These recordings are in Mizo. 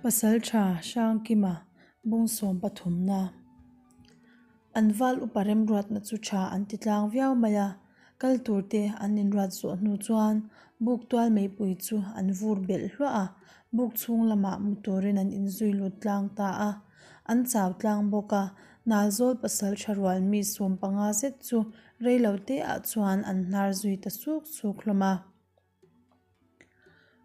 Pasalṭha Hrangkima bawngsawm pathumna An val upa remruatna chu ṭha an ti tlang viau mai a, kal turte an inruat zawh hnu chuan buk tual meipui chu an vur belh hluah a, buk chhung lamah mu turin an inzui lut tlang ta a. An chau tlang bawk a, Nalzawl pasalṭha rual mi 15 zet chu reilote ah chuan an hnar zui ta suk suk hlawm a.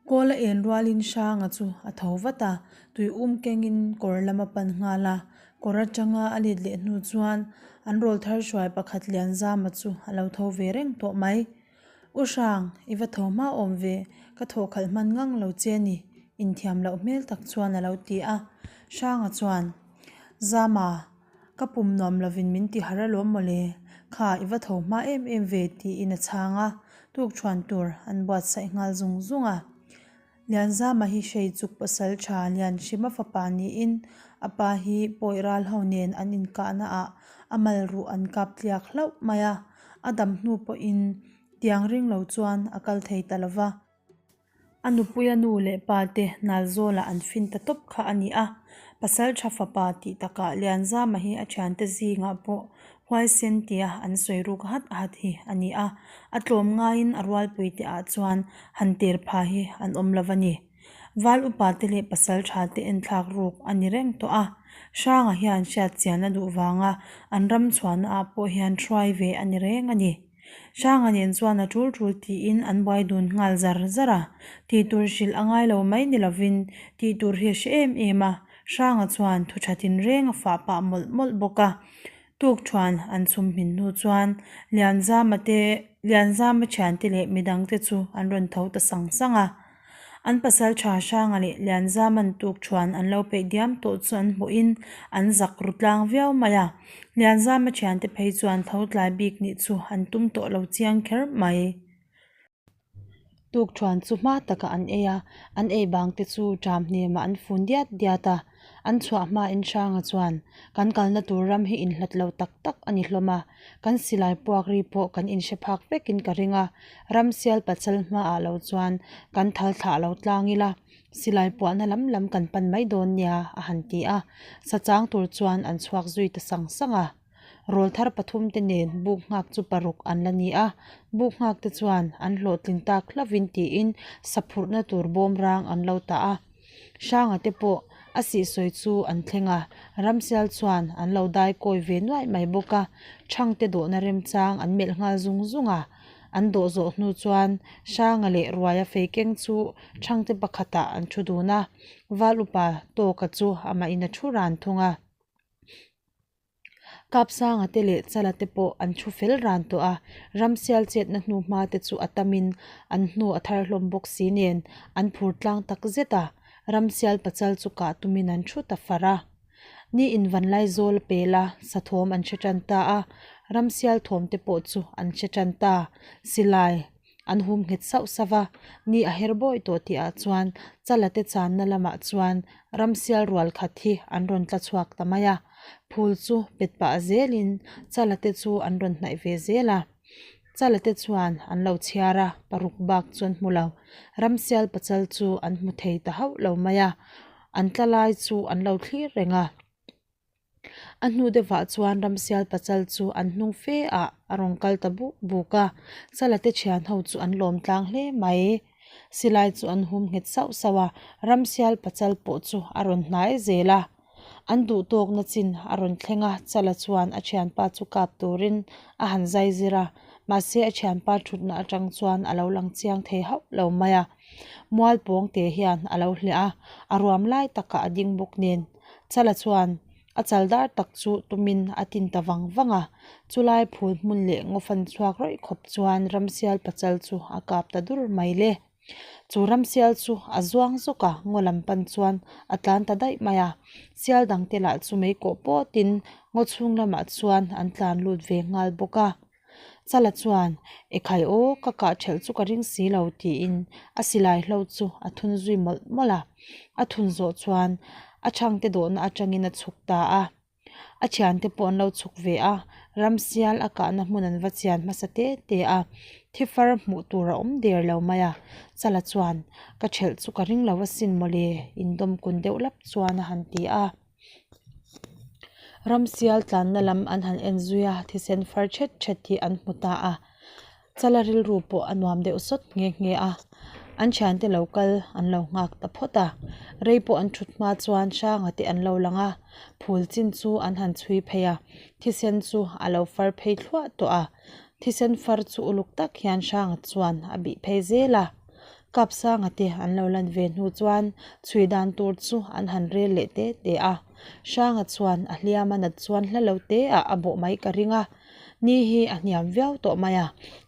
Kawl a en rualin Hranga chu a tho vat a, tui um kengin kawr lam a pan nghal a. Kawr atanga a let leh hnu chuan an rawl thar hruai pakhat Lianzama chu a lo tho ve reng tawh mai. U Hrang, i va tho hma awm ve, ka thawh khalh hman ngang lo che ni, inthiam loh hmel tak chuan a lo ti a. Hranga chuan, Zama, Ka pum nuam lovin min ti harh alawm mawle, kha i va tho hma em em ve tiin a chhang a, tuk chhuan tur an buatsaih nghal zung zung a. Lianzama hi Hreichuk pasal tha Lianhrima fapa niin a pa hi pawi ral ho nen an inkahna ah a mal ruh an kap tliak hlauh mai a, a dam hnu pawhin tiang ring lo chuan a kal thei ta lova. A nupuia nu leh pa te Nalzawla an fin ta tawp kha a ni a, pasal tha fapa tih takah Lianzama hi a thiante zingah pawh huaisen tia an sawi ruk hat hat hi a ni a, a tlawm ngaiin a rualpui te ah chuan han ter pha hi an awm lo a ni. Val upa te leh pasal tha te enthlak ruk a ni reng tawh a, Hranga hian hriatchian a duh vanga an ram chhuahna ah pawh hian hruai ve a ni reng a ni. Hranga nen chuan a tul tul tiin an buai dun nghal zar zar a, tih tur hrilh a ngai lo mai ni lovin tih tur hi a hre em em a, Hranga chuan thu tha tinreng a fah pah mawlh mawlh bawk a. Tuk thuan an chhum hmin hnu chuan Lianzama te Lianzama thiante leh midangte chu an rawn tho ta sang sang a. An pasal tha Hranga leh Lianzaman tuk thuan an lo peih diam tawh chu an hmuhin an zak ru tlang viau mai a. Lianzama thiante phei chuan tho tlai bik nih chu an tum tawh lo chiang kher mai. Tuk thuan chu hma takah an ei a, an ei bang te chu ṭam hnemah an fun diat diat a. An chhuah hmain Hranga chuan, Kan kalna tur ram hi inhlat lo tak tak a ni hlawm a, kan silai puak ri pawh kan inhre phak vekin ka ring a, ram sial pachal hmaah lo chuan kan thal thlah lo tlang ila, silai puahna lam lam kan pan mai dawn nia, a han ti a. Sachang tur chuan an chhuak zui ta sang sang a. Rawl thar pathum te nen buk nghak chu paruk an la ni a, buk nghak te chuan an hlawhtlin tak hlauhin tiin saphurhna tur bawm rang an lo tah a. Hranga te pawh a sihsawi chu an thleng a, Ramsial chuan an lo dai kawi ve nuaih mai bawk a, Thangte dawhna remchang an melh nghal zung zung a. An dawh zawh hnu chuan Hranga leh Ruaia fei keng chu Thangte pakhatah an thu dun a, Val upa Tawka chu amahin a thu ran thung a. Kapsanga te leh Chala te pawh an thu fel ran tawh a, Ramsial chetna hnu hma te chu a tamin an hnu a thar hlawm bawk si nen an phur tlang tak zet a, Ramsial pachal chu kah tumin an thu ta far a. Ni in vanlai zawl a pel a, sathawm an hre tan ta a, Ramsial thawm te pawh chu an hre tan ta, silai. An hum nghet sauh sauh a, ni a her bawi tawh tih ah chuan Chala te channa lamah chuan ramsial rual khat hi an rawn tla chhuak ta mai a, phul chu pet pah zelin Chala te chu an rawn hnaih ve zel a. Chala te chuan an lo chhiar a, paruk bak chu an hmu lo. Ramsial pachal chu an hmu thei ta hauh lo mai a, an tla lai chu an lo thlir reng a. A hnu deuhah chuan ramsial pachal chu an hnung fe ah a rawn kal ta buk buk a, Chala te thian ho chu an lawm tlang hle mai. Silai chu an hum nghet sauh sauh a, ramsial pachal pawh chu a rawn hnai zel a. An duh tawkna chin a rawn thleng a, Chala chuan a thianpa chu kap turin a han zai zir a, mahse a thianpa thutna atang chuan a lo lang chiang thei hauh lo mai a. Mual pawng te hian a lo hliah a, a ruam lai takah a ding bawk nen. Chala chuan a chal dar tak chu tumin a tin ta vang vang a, chulai phul hmun leh ngaw fan chhuak rawih khawp chuan ramsial pachal chu a kap ta dur mai le. Chu ramsial chu a zuang zawk a, ngaw lam pan chuan a tlan ta daih mai a, sial dangte lah chu mei kawh pawtin ngaw chhung lamah chuan an tlan lut ve nghal bawk a. Chala chuan, Ekhai aw, ka kah ṭhelh chu ka ring si lo, tiin a silai hlo chu a thun zui mawlh mawlh a. A thun zawh chuan a chhangte dawhna aṭangin a chhuk ta a. A thiante pawh an lo chhuk ve a, ramsial a kahna hmun an va chian hmasa te te a, thi far hmuh tur a awm der lo mai a. Chala chuan, Ka thelh chu ka ring lo asin mawle, indawm kun deuh lap chuan a han ti a. Ramsial tlanna lam an han en zui a, thisen far thet thet hi an hmu ta a. Chala rilru pawh a nuam deuh sawt nghe nghe a, an thiante lo kal an lo nghak ta phawt a. Rei pawh an thut hma chuan Hranga te an lo lang a, phul chin chu an han chhui phei a, thisen chu a lo far phei thluah tawh a. Thisen far chu uluk tak hian Hranga chuan a bih phei zel a. Kapsanga te an lo lan ve hnu chuan chhui dan tur chu an han rel leh te te a. Hranga chuan a hliam a nat chuan hla lo te ah a bawh mai ka ring a. Ni hi a hniam viau tawh mai a,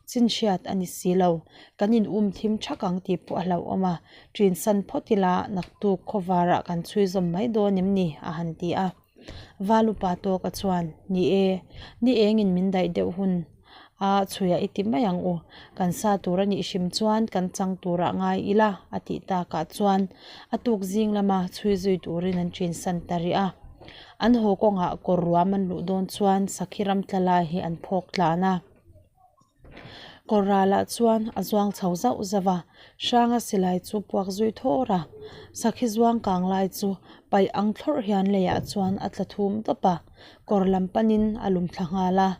chin hriat a ni si lo. Kan in um thim thak ang tih pawh a hlauhawm a, ṭin san phawt ila naktuk khawvarah kan chhui zawm mai dawn em ni? a han ti a. Val upa tawka chuan, Ni e, ni engin min daih deuh hun a chhuiah i ti mai ang u, kan sa tur a nih hrim chuan kan chang turah ngai ila a tih takah chuan a tuk zing lama chhui zui turin an ṭin san ta rih a. An haw kawngah kawr ruam an luh dawn chuan sakhi ram tla lai hi an phawk tlan a. Kawr ralah chuan a zuang chho zauh zauh a, Hranga silai chu puak zui thawr a. Sakhi zuang kang lai chu paih ang thlawrh hian leiah chuan a tla thum dawp a, kawr lam panin a lum thla nghal a.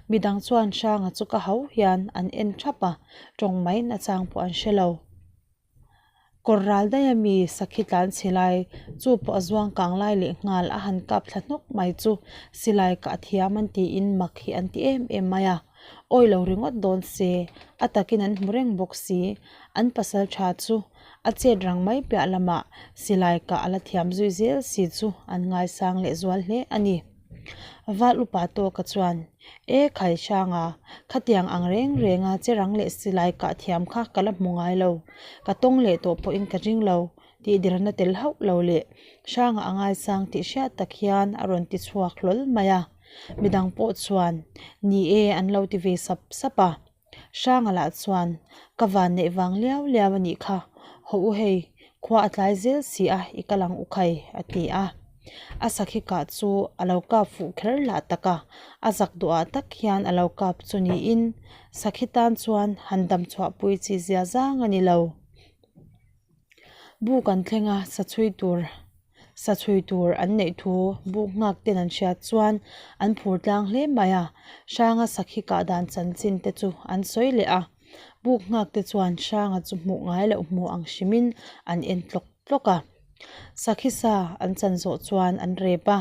Midang chuan Hranga chu ka hau hian an en thap a, tawng mai nachang pawh an hre lo. Kawr ral daih a mi sakhi tlan chhe lai chu pawh a zuang kang lai leh nghal a han kap thla hnawk mai chu silai kah thiam an tiin mak hi an ti em em mai a, awi lo ringawt dawn se a takin an hmu reng bawk si, an pasal tha chu a chet rang mai piah lamah silai kah a la thiam zui zel si chu an ngaisang leh zual hle a ni. Val upa tawka chuan, E khai hranga, khatiang ang reng renga che rang leh silai kah thiam kha ka la hmu ngai lo, ka tawng leh tawh pawhin ka ring lo tih dirna tel hauh lo leh hranga a ngaisang tih hriat tak hian a rawn ti chhuak hlawl mai a. Midang pawh chuan, Ni e an lo ti ve sap sap a. Hranga lah chuan, Ka van neih vang liau liau a nih kha, haw u hei, khua a tlai zel si a, i kal ang u khai, a ti a. A sakhi kah chu a lo kap fuh kher lah tak a, a zak duhah tak hian a lo kap chu niin sakhi tan chuan han dam chhuahpui chi zia zang a ni lo. Buk an thleng a, sa chhui tur sa chhui tur an neih thu buk nghak ten an hriat chuan an phur tlang hle mai a, Hranga sakhi kah dan chanchin te chu an sawi leh a, buk nghak te chuan Hranga chu hmuh ngai loh hmu ang hrimin an en tlawk tlawk a, sakhi sa an chan zawh chuan an rep a,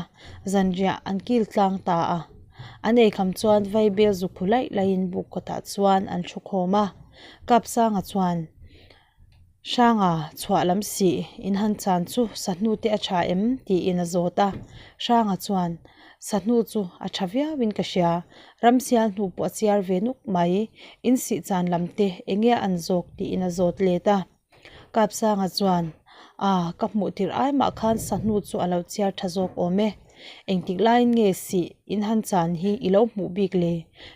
zanriah an kil tlang ta a, an eikham chuan vaibel zukhu laih laihin buk kawtah chuan an thu khawm a, Kapsanga chuan. Hranga chhuah lam sih in han chan chu sahnu te a tha em tiin a zawt a, Hranga chuan sahnu chu a tha viau in ka hria, ramsial hnu pawh a chiar ve nuk mai, in sih chan lam te eng nge an zawk tiin a zawt let a, Kapsanga chuan a ka hmuh tirh ai mah khan sahnu chu a lo chiar tha zawk awm e. Engtik laiin nge sih in han chan hi i lo hmuh bik le?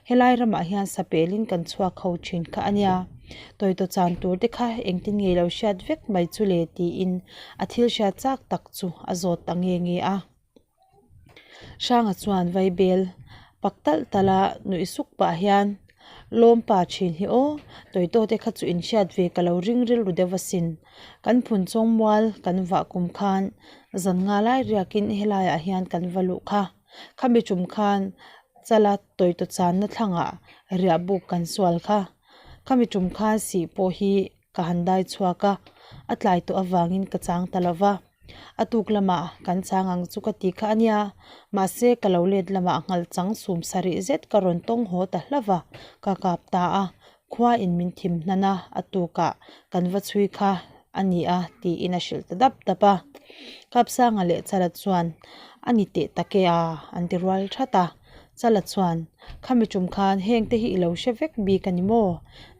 Helai ramah hian sapelin kan chhuak ho thin kha a nia. Tawitaw chan tur te kha engtin nge lo hriat vek mai chu le tiin a thil hriat chak tak chu a zawt ta nge nge a. Hranga chuan vaibel pak talh talh a nuih suk pah hian Lawmpa thin hi aw, tawitaw te kha chu in hriat ve ka lo ring rilru deuh asin. Kan phun chawng mual kan vah kum khan zan nga lai riakin helaiah hian kan va luh kha. Khami tum khan chala tawitaw channa thlangah riah buk kan sual kha. Khami tum khan sih pawh hi ka han dai chhuak a, a tlai tawh avangin ka chang ta lo va. A tuk lamah kan chang ang chu ka ti kha a nia, mahse ka lo let lamah nghal chang sum sarih zet ka rawn tawng haw ta hlauh va, ka kap ta a, khua in min thim hnan a, a tukah kan va chhui kha a ni a tiin a hrilh ta dap dap a. Kapsanga leh Chala chuan a ni teh tak e a an ti rual that a. Chala chuan, Khami tum khan heng te hi i lo hre vek bik a ni maw?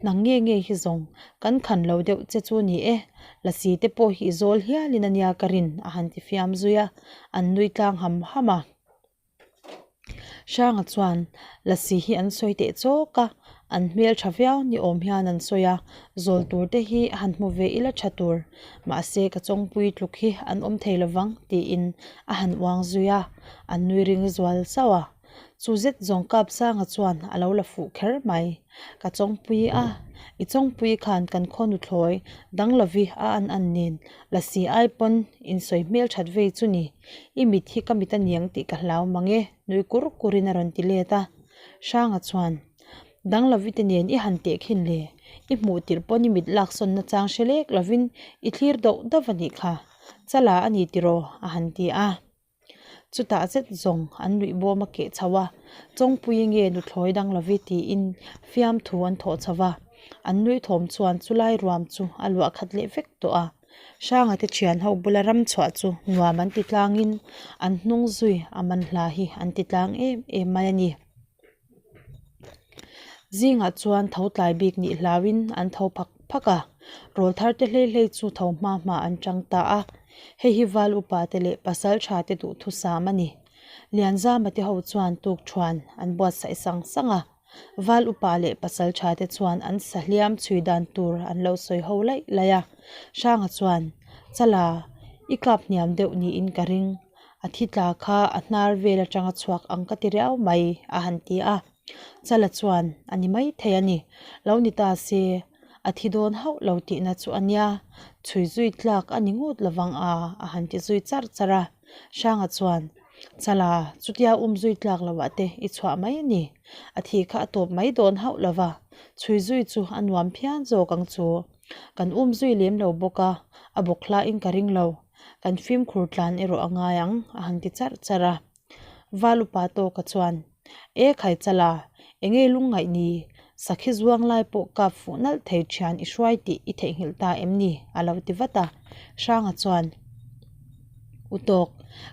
Nang nge nge hi zawng, kan khan lo deuh che chu ni e, lasi te pawh hi i zawl hialin a nia ka rin a han ti fiam zui a, an nui tlang ham ham a. Hranga chuan, Lasi hi an sawi teh chawk a, An hmel tha viau ni awm hian an sawi a, zawl tur te hi han hmu ve ila tha tur, mahse ka chawngpui tluk hi an awm thei lovang tiin a han uang zui a, an nui ring zual sauh a. Chu zet zawng Kapsanga chuan a lo la fuh kher mai. Ka chawngpui a, i chawngpui khan kan khaw nuthlawi danglovi a an an nen lasi ai pawn insawi hmel that vei chu ni, i mit hi ka mit a niang tih ka hlau mang e nui kur kurin a rawn ti let a. Hranga chuan, Danglovite nen i han teh khin le, i hmuh tirh pawn i mit laksawn nachang hre lek lovin i thlir doh doh a nih kha, chala a ni tiraw? a han ti a. Chutah zet zawng an nuih bawm a keh chho a, Chawngpui nge nuthlawi danglovi tiin fiamthu an thawh chho va, an nui thawm chuan chulai ruam chu a luah khat leh vek tawh a. Hranga te thian ho bula ram chhuah chu nuam an ti tlangin an hnung zui a man hla hi an ti tlang em em mai a ni. Zingah chuan tho tlai bik nih hlauin an tho phak phak a, rawl thar te hlei hlei chu tho hma hma an chang ta a, hei hi val upa te leh pasal tha te duhthusam a ni. Lianzama te ho chuan tukthuan an buatsaih sang sang a. Val upa leh pasal tha te chuan an sahliam chhui dan tur an lo sawi ho laih laih a, Hranga chuan, Chala, i kap hniam deuh niin ka ring, a thi tla kha a hnar vel atanga chhuak ang ka ti riau mai, a han ti a. Chala chuan, A ni maithei a ni, lo ni ta se, a thi dawn hauh lo tihna chu a nia, chhui zui tlak a ni ngut lovang a, a han ti zui char char a. Hranga chuan, Chala, chutia um zui tlak loh ah te i chhuah mai a ni. A thi kha a tawp mai dawn hauh lo va, chhui zui chu a nuam phian zawk ang chu. Kan um zui lem lo bawk a, a bawk hlain ka ring lo. Kan fimkhur tlan erawh a ngai ang, a han ti charh charh a. Val upa tawka chuan, E khai chala, enge lungngaih ni? Sakhi zuang lai pawh kap fuh nalh thei thian i hruai tih i theihnghilh ta em ni? a lo ti vat a. Hranga chuan, U tawk,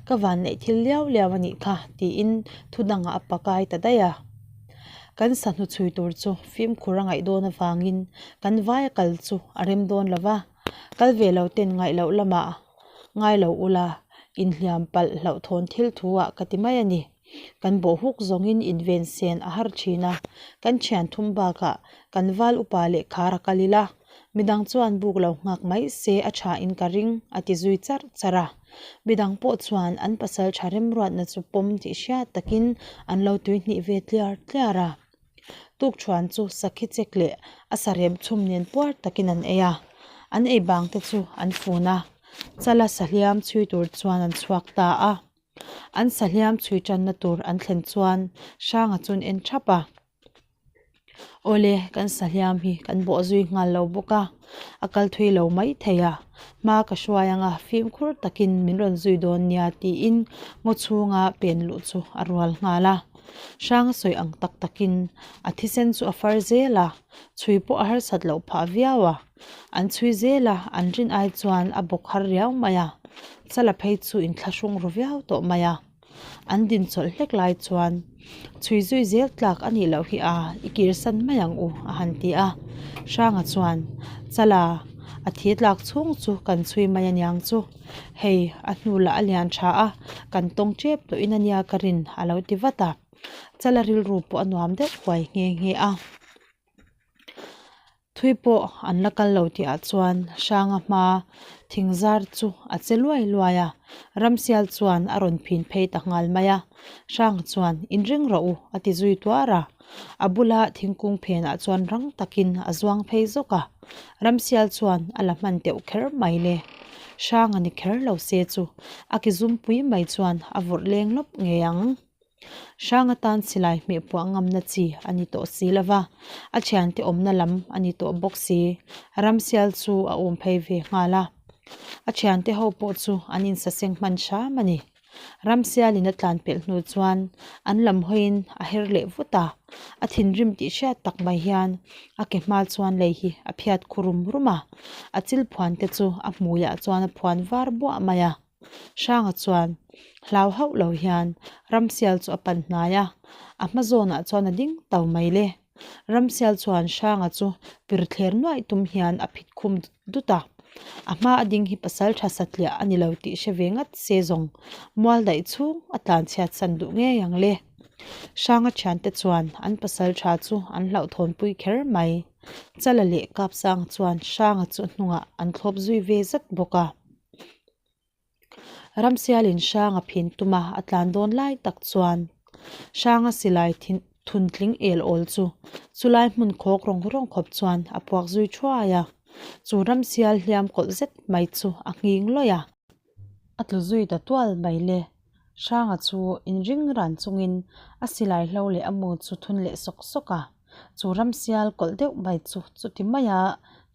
ka van neih thil liau liau a nih kha, tiin thu dangah a pakai ta daih a. Kan sahnu chhui tur chu fimkhur a ngaih dawn avangin kan vaia kal chu a rem dawn lo va, kal ve lo ten ngaih loh lamah ngai lo ula, inhliam palh hlauhthawn thil thu ah ka ti mai a ni. Kan bawh huk zawngin inven sen a har thin a, kan thian thum bakah kan val upa leh khar a kal ila, midang chuan buk lo nghak mai se a tha in ka ring a ti zui charh charh a. Midang pawh chuan an pasal tha remruatna chu pawm tih hriat takin an lo tuihnih ve tliar tliar a. Tukṭhuan chu sakhi chek leh a sarep chhum nen puar takin an ei a, an ei bang te chu an fun a, chala sahliam chhui tur chuan an chhuak ta a. An sahliam chhui tanna tur an thlen chuan Hranga chuan en thap a, Awle, kan sahliam hi kan bawh zui nghal lo bawk a, a kal thui lo mai thei a, hma ka hruai anga fimkhur takin min rawn zui dawn nia tiin ngaw chhunga pen luh chu a rual nghal a. Hranga sawi ang tak takin a thisen chu a far zel a, chhui pawh a harsat loh phah viau a. An chhui zel a, an rin ai chuan a bawk har riau mai a, chala phei chu inthlahrung ru viau tawh mai a. An din chawlh hlek lai chuan chhui zui zel tlak a nih loh hi a, i kirsan mai ang u a han ti a. Hranga chuan, Chala, a thi tlak chhung chu kan chhui mai aniang chu. Hei, a hnu lah a lian tha a, kan tawng tep tawhin ania ka rin a lo ti vat a. Chala rilru pawh a nuam deuh huai nghe nghe a. Thui pawh an la kal lo tih ah chuan Hranga hma thing zar chu a che luai luai a, Ramsial chuan a rawn phin phei ta nghal mai a, Hranga chuan inring rawh u a ti zui tuar a, a bula thingkung phenah chuan rang takin a zuang phei zawk a, Ramsial chuan a la hman teuh kher mai le. Hranga ni kher lo se chu a ki zumpui mai chuan a vawrh leng lawp ngei ang. Hrang atan silai hmeh puah ngamna chi a ni tawh si lo va, a thiante awmna lam a ni tawh bawk si. Ramsial chu a awm phei ve nghal a, a thiante ho pawh chu an insaseng hman hram a ni. Ramsialin a tlan pelh hnu chuan an lam hawiin a her leh vut a, a thinrim tih hriat tak mai hian a ke hma chuan lei hi a phiat khu rum rum a, a chil phuan te chu a hmuiah chuan a phuan var buah mai a. Hranga chuan hlau hauh lo hian Ramsial chu a pan hnai a, a hma zawnah chuan a ding tau mai le. Ramsial chuan Hranga chu pir thler nuaih tum hian a phit khum dut dut a, a hma a ding hi pasal tha satliah a ni lo tih hre ve ngat se zawng mual daih chhung a tlan chhiat san duh ngei ang le. Hranga thiante chuan an pasaltha chu an hlauhthawnpui kher mai. Chala leh Kapsanga chuan Hranga chu hnungah an thlawp zui ve zat bawk a. Ramsialin Hranga phin tuma a tlan dawn lai tak chuan Hranga silai thuntling el awl chu chulai hmun khawk rawng rawng khawp chuan a puak zui thuai a. Chu Ramsial hliam kawlh zet mai chu a nghing lawih a. A tlu zui ta tual mai le. Hranga chu inring ran chungin a silai hlo leh a mu chu thun leh sawk sawk a. Chu ramsial kawlh deuh mai chu chuti maia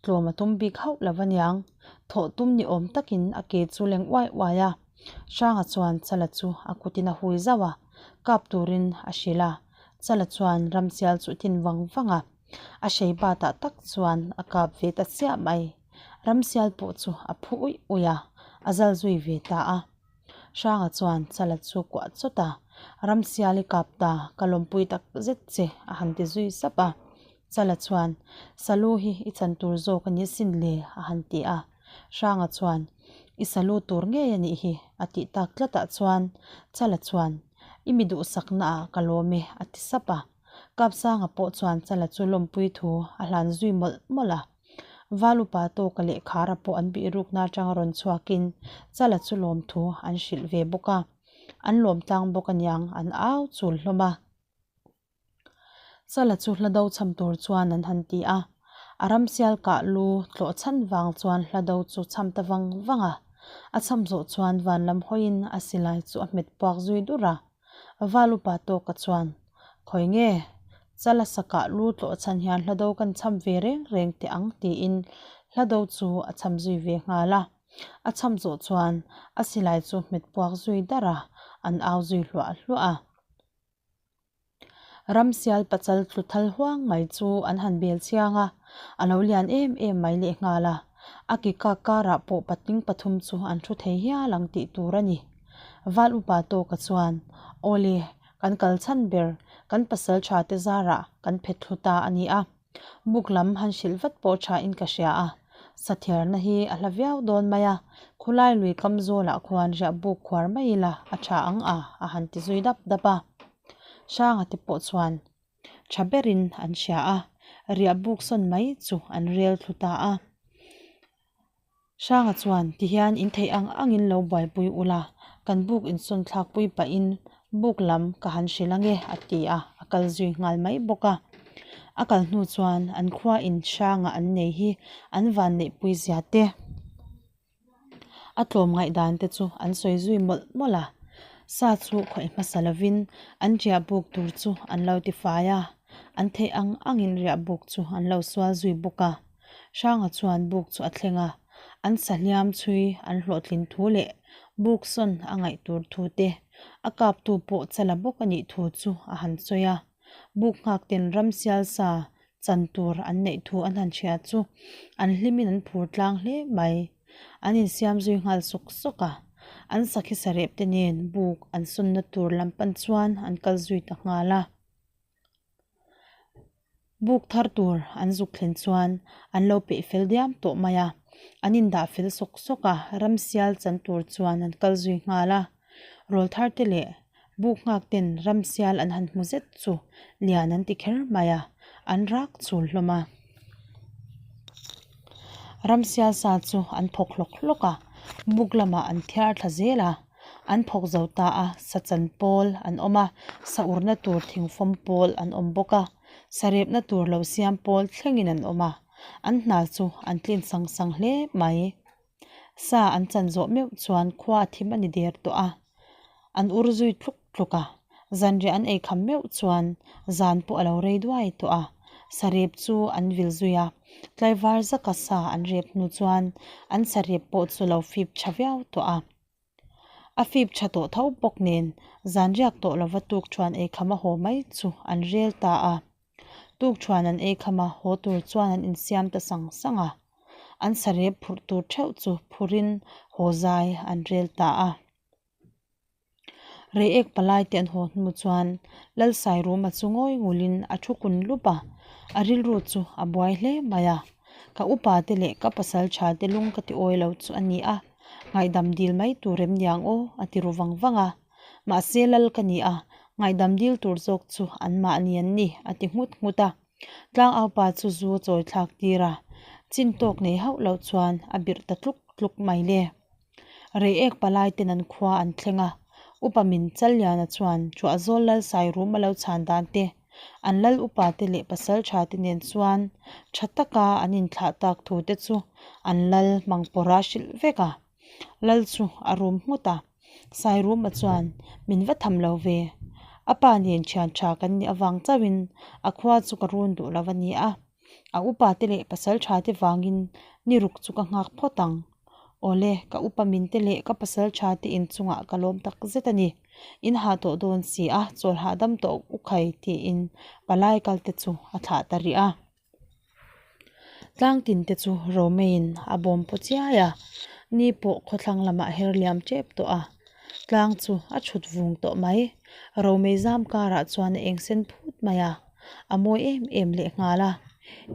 tlawm a tum bik hauh lo aniang. Thawh tum ni awm takin a ke chu leng uai uai a. Hranga chuan Chala chu a kutin a hui zauh a, kap turin a hrilh a. Chala chuan ramsial chu tin vang vang a. A hrei batah tak chuan a kap ve ta chiah mai. Ramsial pawh chu a phu uih uih a, a zal zui ve ta a. Hranga chuan Chala chu kuah chawt a, Ramsial i kap ta, ka lawmpui tak zet che a han ti zui sap a. Chala chuan, Salu hi i chan tur zawk a ni sin le a han ti a. Hranga chuan, I salu tur ngei a nih hi a tih tak tlatah chuan Chala chuan, I mi duhsakna ah ka lawm e a ti sap a. Kapsanga pawh chuan Chala chu lawmpui thu a hlan zui mawlh mawlh a. Valupa tawka leh Khara pawh an bih rukna atanga rawn chhuakin Chala chu lawmthu an hrilh ve bawk a, an lawm tlang bawk aniang an au chul hlawm a. Chala chu hla do cham tur chuan an han ti a, a ramsial kah lu tlawh chhan vang chuan hla do chu cham ta vang vang a, a cham zawh chuan van lam hawiin a silai chu a hmet puak zui dur a. Val upa tawka chuan, Khawi nge? Chala sakah lu tlawh chhan hian hlado kan cham ve reng reng teh ang tiin hlado chu a cham zui ve nghal a. A cham zawh chuan a silai chu hmet puak zui dar a, an au zui hluah hluah a. Ramsial pachal tlu thal huang mai chu an han bel chiang a, a lo lian em em mai lehnghal a. A ki kak karah pawh patling pathum chu an thu thei hial ang tih tur a ni. Val upa tawka chuan, Awle, kan kal chhan ber, kan pasal tha te zarah kan phet thlu ta a ni a. Buk lam han hrilh vat pawh tha in ka hria a, sathiarna hi a hla viau dawn mai a, khulai lui kam zawlah khuan riah buk khuar mai ila a tha ang a, a han ti zui dap dap a. Hranga te pawh chuan tha berin an hria a, riah buk sawn mai chu an rel thlu ta a. Hranga chuan tihian in theih ang angin lo buaipui ula, kan buk insawn thlakpui pahin buk lam ka han hrilh ange a ti a, a kal zui nghal mai bawk a. A kal hnu chuan an khua in Hranga an nei hi an van neihpui zia te, a tlawm ngaihdan te chu an sawi zui mawlh mawlh a. Sa chu khawih hmasa lovin an riah buk tur chu an lo tifai a, an theih ang angin riah buk chu an lo sual zui bawk a. Hranga chuan buk chu a thleng a, an sahliam chhui an hlawhtlin thu leh buk sawn a ngaih tur thu te, a kaptu pawh chala bawk a nih thu chu a han sawi a. Buk nghak ten ramsial sa chan tur an neih thu an han hria chu an hlimin an phur tlang hle mai. An insiam zui nghal sawk sawk a, an sakhi sarep te nen buk an sawnna tur lam pan chuan an kal zui ta nghal a. Buk thar tur an zuk thlen chuan an lo peih fel diam tawh mai a, an indah fel sawk sawk a, ramsial chan tur chuan an kal zui nghal a. Rawl thar te leh buk nghak ten ramsial an han hmu zet chu lian an ti kher mai a, an rak chul hlawm a. Ramsial sa chu an phawk hlawk hlawk a, buk lamah an thiar thla zel a. An phawk zo ta a, sachan pawl an awm a, sa urna tur thingfawm pawl an awm bawk a, sarepna tur lo siam pawl thlengin an awm a, an hna chu an tlin sang sang hle mai. Sa an chan zawh meuh chuan khua a thim a ni der tawh a, an ur zui tluk tluk a, zanriah an ei kham meuh chuan zan pawh a lo rei duai tawh a, sarep chu an vil zui a, tlaivar zaka sa an rep hnu chuan an sarep pawh chu lo fip tha viau tawh a. A fip tha tawh tho bawk nen zan riak tawh lova tuk thuan ei kham a haw mai chu an rel ta a. Tuk thuan an ei kham a, haw tur chuan an insiam ta sang sang a. An sarep phurh tur theuh chu phurin haw zai an rel ta a. Reiek palai te an haw hnu chuan Lalsairuma chu ngawi ngulin a thu kun lup a, a rilru chu a buai hle mai a. Ka upa te leh ka pasal tha te lung ka ti awi lo chu a ni a, ngaihdam dil mai tur em niang aw a ti ru vang vang a. Mahse lal ka ni a, Ngaihdam dil tur zawk chu anmahni an ni, a ti nghut nghut a. Tlangaupa chu zu a chawi thlak tir a, chin tawk nei hauh loh chuan a birh ta tluk tluk mai le. Reiek palai ten an khua an thleng a, Upa min Challiana chuan Chhuahzawl Lal Sairum a lo chhan dan te, an lal upa te leh pasal tha te nen chuan tha taka an inthlah tak thu te chu an lal Mangpawrha hrilh vek a. Lal chu a rum nghut a, Sairuma chuan min va tham lo ve. A pa nen thian tha kan nih avang chauhin a khua chu ka run duh lo a ni a. A upa te leh pasal tha te vangin ni ruk chu ka nghak phawt ang. Awle, ka upa min te leh ka pasal tha te inchungah ka lawm tak zet a ni. In hah tawh dawn si a, chawl hahdam tawh u khai tiin palai kal te chu a thlah ta rih a. Tlang tin te chu Romeiin a bawm paw chiai a, ni pawh khawthlang lamah her liam tep tawh a, tlang chu a chhut vung tawh mai. Romei zam karah chuan a eng sen phut mai a, a mawi em em leh nghal a,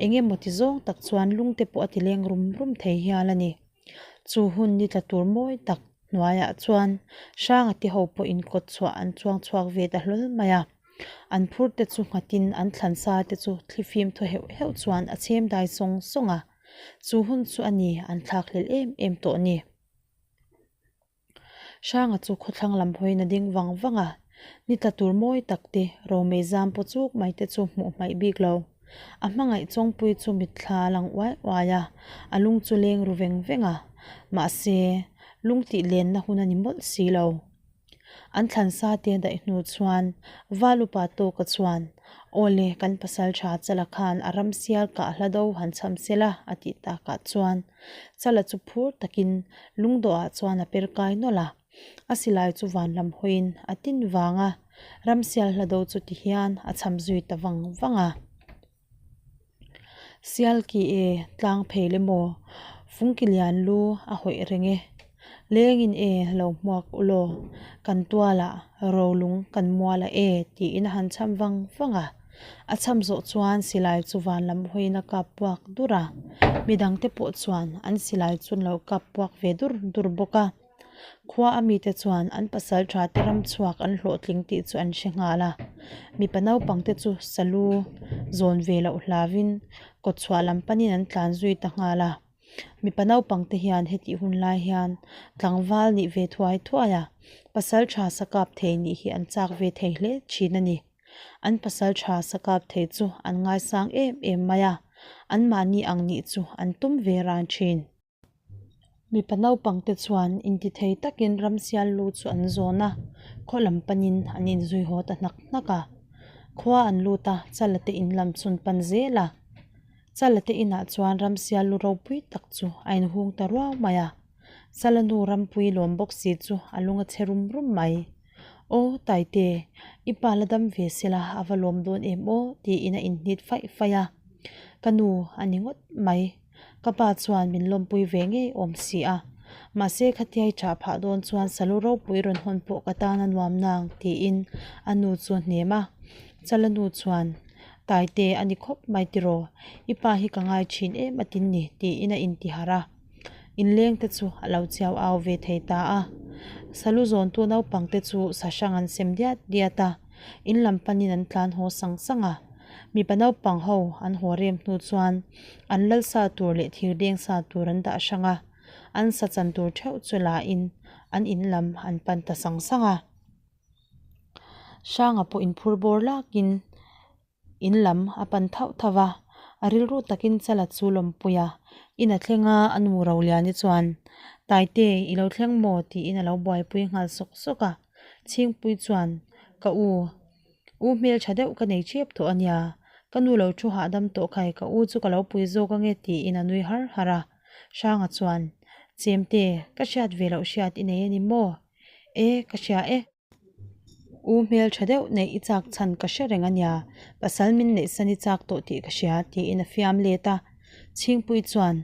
eng emaw ti zawng tak chuan lung te pawh a ti leng rum rum thei hial a ni. Chu hun ni tla tur mawi tak hnuaiah chuan Hranga te ho pawhin kawt chhuah an chuang chhuak ve ta hlawl mai a. An phur te chu nghatin an thlan sa te chu thlifim thaw heuh heuh chuan a chhem dai sawng sawng a. Chu hun chu a ni an thlak hlel em em tawh ni. Hranga chu khawthlang lam hawiin a ding vang vang a, ni tla tur mawi tak te, romei zam paw chuk mai te chu hmuh hmaih bik lo. A hmangaih chawngpui chu mitthla a lang uai uai a, a lung chu leng ru veng veng a, mahse, lung tih lenna hun a ni mawlh si lo. An thlan sa te daih hnu chuan Val upa tawka chuan, Awle, kan pasal tha Chala khan a ram sial kah hla do han cham sela a tih takah chuan Chala chu phur takin lungdawhah chuan a per kai nawlh a, a silai chu van lam hawiin a tin vang a, ram sial hla do chu tihian a cham zui ta vang vang a. Sial ki e, tlang phei le maw? Fungki lian lu a hawih reng e. Lengin e, lo hmuak u law. Kan tualah rolung kan mualah e tiin a han cham vang vang a. A cham zawh chuan silai chu van lam hawiin a kap puak dur a. Midangte pawh chuan an silai chu an lo kap puak ve dur dur bawk a. Khua a mite chuan an pasal tha te ram chhuak an hlawhtling tih chu an hre nghal a, mipa naupang te chu salu zawn ve loh hlauvin kawtchhuah lam panin an tlan zui ta nghal a. Mipa naupang te hian hetih hun lai hian tlangval nih ve thuai thuai a, pasal tha sa kap thei nih hi an chak ve thei hle thin a ni. An pasal tha sa kap thei chu an ngaisang em em mai a, anmahni ang nih chu an tum ve ran thin. Mipa naupang te chuan intithei takin ramsial lu chu an zawn a, khaw lam panin an inzui haw ta hnak hnak a. Khua an lut a, Chala te in lam chun pan zel a. Chala te inah chuan ramsial lu ropui tak chu a inhung ta ruau mai a. Chala nu rampui lawm bawk si chu a lung a chhe rum rum mai. Aw Taite, i pa la dam ve sela a va lawm dawn em aw tiin a inhnit faih faih a. Ka nu a ni ngawt mai. Ka pa chuan min lawmpui ve ngei awm si a, mahse khatia i chah phah dawn chuan salu ropui rawn hawn pawh ka tan a nuam nang tiin a nu chu a hnem a. Chala nu chuan, Taite a ni khawp mai tiraw, i pa hi ka ngai thin em a tin ni tiin a intiharh a. Inleng te chu a lo chiau au ve thei ta a. Salu zawntu naupang te chu sa hrang an sem diat diat a, in lam panin an tlan haw sang sang a. Mipa naupang ho an haw rem hnu chuan an lal sa tur leh thir deng sa tur an dah hrang a, an sa chan tur theuh chu la in an in lam an pan ta sang sang a. Hranga pawh inphur bawr lakin in lam a pan thauh thauh a, a rilru takin chala chu lawmpui a, in a thleng a, a nu Roliani chuan Taite i lo thleng maw tiin a lo buaipui nghal sawk sawk a, Chhingpui chuan ka u U hmeltha deuh ka nei chep tawh a nia, ka nu lo thu hahdam tawh khai ka u chu ka lo pui zawk ange tiin a nui har har a. Hranga chuan, Chemte, ka hriat ve loh hriat i nei a ni maw? E, ka hria e. U hmeltha deuh neih i chak chhan ka hre reng a nia, pasal min neihsan i chak tawh tih ka hria tiin a fiam let a. Chhingpui chuan,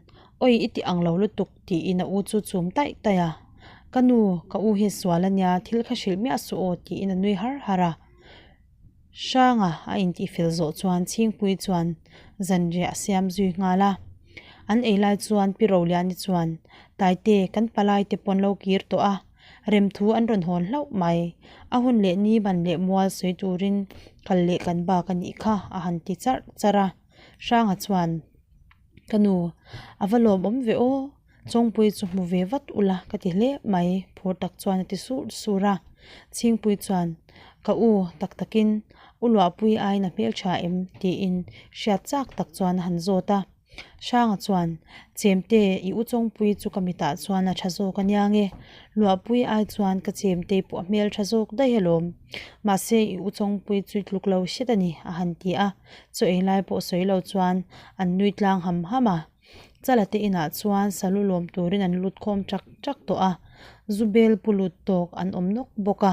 Awi i ti ang lo lutuk tiin a u chu chum taih taih a. Ka nu, ka u hi sual a nia, thil kha hrilh miah suh aw tiin a nui har har a. Hranga a intihfel zawh chuan Chhingpui chuan zanriah a siam zui nghal a. An ei lai chuan Pi Roliani chuan, Taite, kan palai te pawn lo kir tawh a. Remthu an rawn hawn hlauh mai. A hun leh ni ban leh mual sawi turin kal leh kan bak a nih kha a han ti charh charh a. Hranga chuan, Ka nu, a va lawmawm ve aw, Chawngpui chu hmu ve vat ula ka ti hle mai phur tak chuan a ti sur sur a. Chhingpui chuan, Ka u, tak takin u Luahpui aiin a hmeltha em? tiin hriat chak tak chuan a han zawt a. Hranga chuan, Chemte, i u Chawngpui chu ka mitah chuan a tha zawk a nia nge? Luahpui ai chuan ka chemtei pawh a hmeltha zawk daih alawm. Mahse, i u Chawngpui chu i tluk lo hret a ni, a han ti a. Chaw ei lai pawh sawi lo chuan an nui tlang ham ham a. Chala te inah chuan salu lawm turin an lut khawm chak chak tawh a, zu bel pu lut tawk an awm nawk bawk a.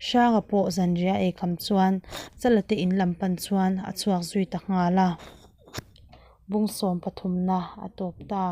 Hranga pawh zanriah ei kham chuan Chala te in lam pan chuan a chhuak zui ta nghal a. Bungsawm pathumna a tawp ta.